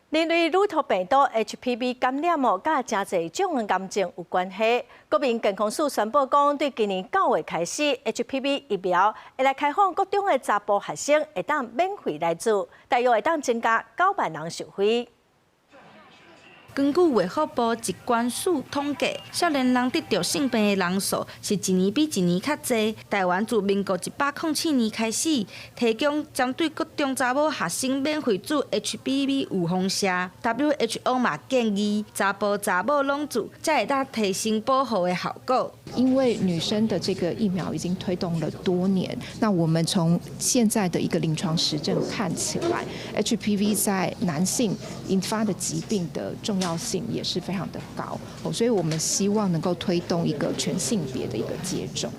人類乳頭病毒 HPV 感染哦，佮誠濟種癌症有關係。國民健康署宣布講，對今年9月開始，HPV 疫苗會來開放國中的查埔學生會當免費來注，大約會當增加9萬人受惠。根據衛福部疾管署統計，少年人得著性病的人數是一年比一年較濟。台灣自民國107年開始，提供針對國中查某學生免費注 HPV 預防射。WHO 嘛建議查埔查某攏注，才會當提升保護的效果。因為女生的這個疫苗已經推動了多年，那我們從現在的一個臨床實證看起來，HPV 在男性引發的疾病的重要性也是非常的高，所以我們希望能夠推動一個全性別的一個接種。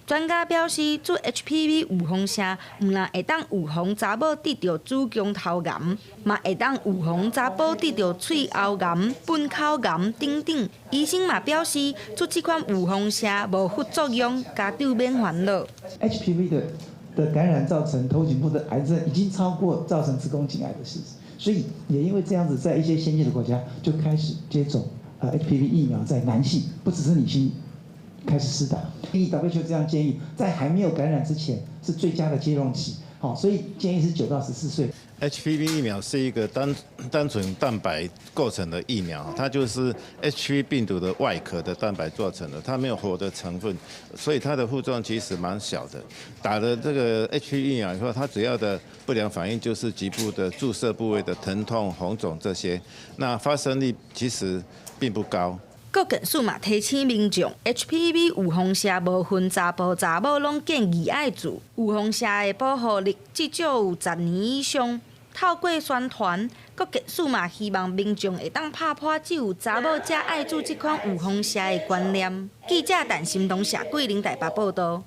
專家表示，注 HPV 預防射，毋但會當預防查某得著子宮頭癌，嘛會當預防查埔得著喙喉癌、糞口癌等等。醫生嘛表示，注這款預防射無副作用，家長免煩惱。 HPV 的感染造成頭頸部的癌症，已經超過造成子宮頸癌的事實，所以也因為這樣子，在一些先進的國家就開始接種HPV 疫苗，在男性，不只是女性。開始施打，WHO 這樣建議，在還沒有感染之前是最佳的接種期，好，所以建議是9到14歲。 HPV 疫苗是一個單單純蛋白構成的疫苗，它就是 HPV 病毒的外殼的蛋白做成的，它沒有活的成分，所以它的副作用其實蠻小的。打了這個 HPV 疫苗以後，它主要的不良反應就是局部的注射部位的疼痛、紅腫這些，那發生率其實並不高。國健署嘛提醒民眾，HPV 預防射無分查埔查某攏建議愛注。預防射的保護力至少有10年以上。透過宣傳，國健署嘛希望民眾會當拍破只有查某才愛注這款預防射的觀念。記者陳心東、謝桂玲台北報道。